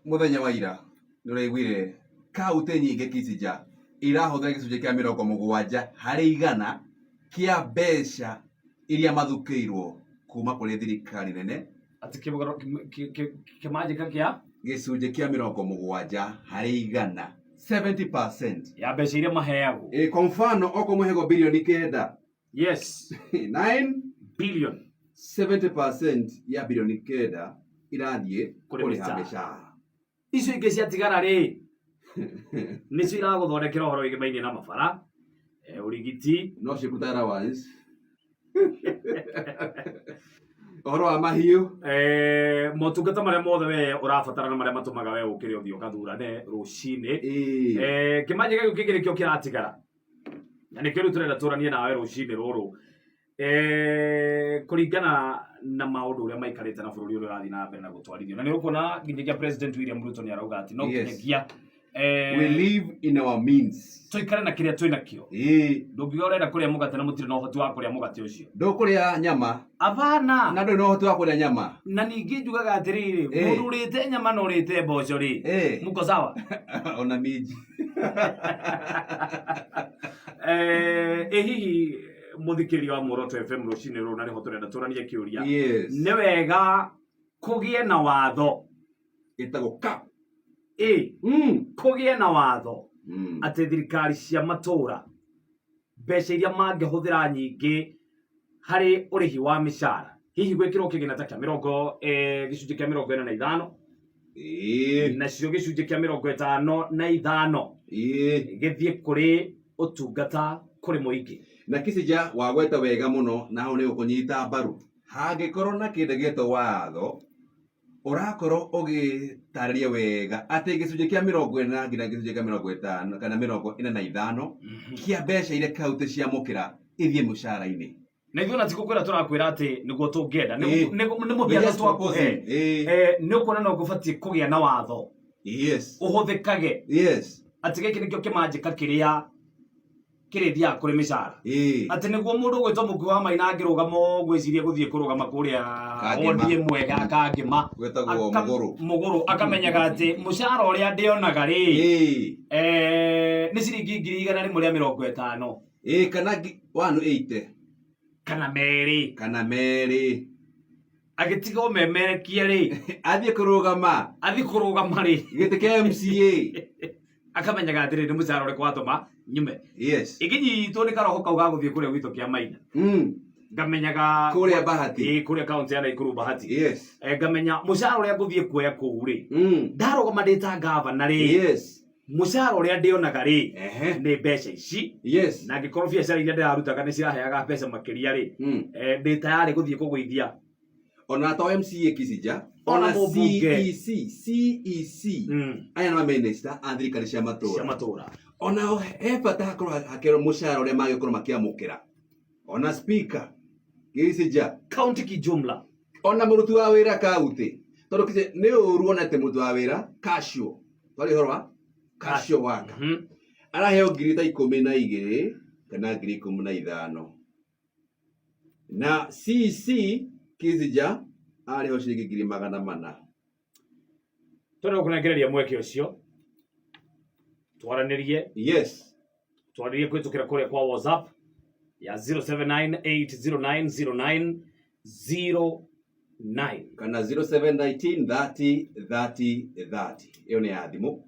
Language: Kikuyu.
Mũthenya wa ira nĩ ũraiguire kauntĩ nyingĩ Kisija irahũthĩra gĩcunjĩ kĩa 70% kĩa mbeca iria mathukĩirwo kuma kũrĩ thirikari nene. Atĩ kĩmanjĩka kĩa gĩcunjĩ kĩa 70%, 70%, ya mbeca iria maheagwo. Ĩ, kwa mfano okorwo mwehegwo birioni 9, 9 billion, 70% ya birioni 9 irathiĩ kũrĩ kũrĩha mĩcara. Mĩcara. Icio ingĩ ciatigara rĩ, nĩcio iragũthondekera ũhoro wĩgĩmainie na mabara, ũrigiti, no ciĩkuta allowance, ũhoro wa mahiũ, motungata marĩa mothe we ũrabatara na marĩa matũmaga we ũkĩre ũthiĩ ũkathurane rũcinĩ. Kĩmanjĩka gĩu kĩngĩ nĩkĩo kĩratigara na nĩkĩo rĩu tũrenda tũranie nawe rũcinĩ rũrũ, kũringana na maũndũ ũrĩa maikarĩte na bũrũri ũrĩa ũrathiĩ na mbere na gũtwarithio, na nĩ ũkuona nginyagia President William Ruto nĩ arauga atĩ no nginyagia we live in our means, tũikare na kĩrĩa twĩ nakĩo. Ndũngiuga ũrenda kũrĩa mũgate na mũtirĩ na ũhoti wa kũrĩa mũgate ũcio. Ndũkũrĩa nyama abana na ndũrĩ na ũhoti wa kũrĩa nyama. Na ningĩ njugaga atĩrĩrĩ, mũndũ ũrĩte nyama na ũrĩte mboco rĩ, muko sawa? Ona minji. Ĩ hihi mũthikĩrĩria wa Muoroto FM, rũcinĩ rũrũ na nĩho tũrenda tũranie kĩũria, nĩ wega kũgĩe na watho ĩtagwo cap? Ĩ, kũgĩe na watho atĩ thirikari cia matũũra mbeca iria mangĩhũthĩra nyingĩ harĩ ũrĩhi wa mĩcara hihi gwĩkĩrwo kĩgĩna ta kĩa mĩrongo gĩcunjĩ kĩa 45, nacio gĩcunjĩ kĩa 55 gĩthiĩ kũrĩ ũtungata kũrĩ mũingĩ? Na Kisija wagweta wega mũno, na hau nĩ gũkũnyita mbaru. Hangĩkorwo na kĩndũ gĩtwo watho ũrakorwo ũgĩtarĩria wega atĩ gĩcunjĩ kĩa 40 nginya gĩcunjĩ kĩa 50 kana 45 kĩa mbeca iria kaunti ciamũkĩra ithiĩ mũcara-inĩ. Na ithuĩ ona ti gũkwĩra tũrakwĩra atĩ nĩguo tũngĩenda. Nĩ We mũhiano just twakũhe. proposing. Nĩ ũkuona no gũbatiĩ kũgĩa na watho ũhũthĩkage atĩ gĩkĩ nĩkĩo kĩmanjĩka kĩrĩa kĩrĩthiaga kũrĩ mĩcara, atĩ nĩguo mũndũ ũgwĩtwo mũkui wa maina angĩrũgama ũguo ecirie gũthiĩ kũrũgama kũrĩa Kangĩma. wodi ĩmwe ga Kangĩma, Gwĩtagwo Mũgũrũ. Mũgũrũ, akamenyaga atĩ mũcara ũrĩa ndĩonaga rĩ, nĩ ciringi 150,000. Ĩĩ, kana 180. Kana merĩ. Kana merĩ. Agĩtiga ũmemerekia rĩ, athiĩ kũrũgama, athiĩ kũrũgama rĩ, gĩtĩ kĩa MCA, akamenyaga atĩrĩ, nĩ mũcara ũrĩkũ watũma nyume. Ĩngĩnyitwo nĩ karoho kau ga gũthiĩ kũrĩa gwitũ kĩa Maina, ngamenyaga kũrĩa Bahati. Ĩĩ, kũrĩa kaunti ya Naikuru, Bahati. Ngamenya mũcara ũrĩa ngũthiĩ kuoya kũu rĩ, ndarũgama ndĩ ta gavana rĩ, mũcara ũrĩa ndĩonaga rĩ, nĩ mbeca ici, na angĩkorwo biacara iria ndĩrarutaga nĩ ciraheaga mbeca makĩria rĩ, ndĩ tayarĩ gũthiĩ kũgũithia. Ona to MCA Kisija, ona ona mũmbunge. CEC, CEC, aya nĩ mamĩnĩsta a thirikari cia cia matũra, matũra. Onao he bata hakorwo hakĩrwo mũcara ũrĩa mangĩkorwo makĩamũkĩra, ona speaker Kisija, kaunti kijumla, ona mũruti wa wĩra kaunti, tondũ Kisija nĩ ũru ona atĩ mũruti wa wĩra casual, twarĩ ũhoro wa casual worker, araheo ngiri ta 12 kana ngiri 15, na CEC Kisija arĩho ciringi 400,000. Tũrenda gũkũnengereria mweke ũcio twaranĩrie, twarĩrie kũhĩtũkĩra kũrĩa kwa WhatsApp ya 0798090909 kana 0719 30 30 30. Ĩyo nĩ ya thimũ.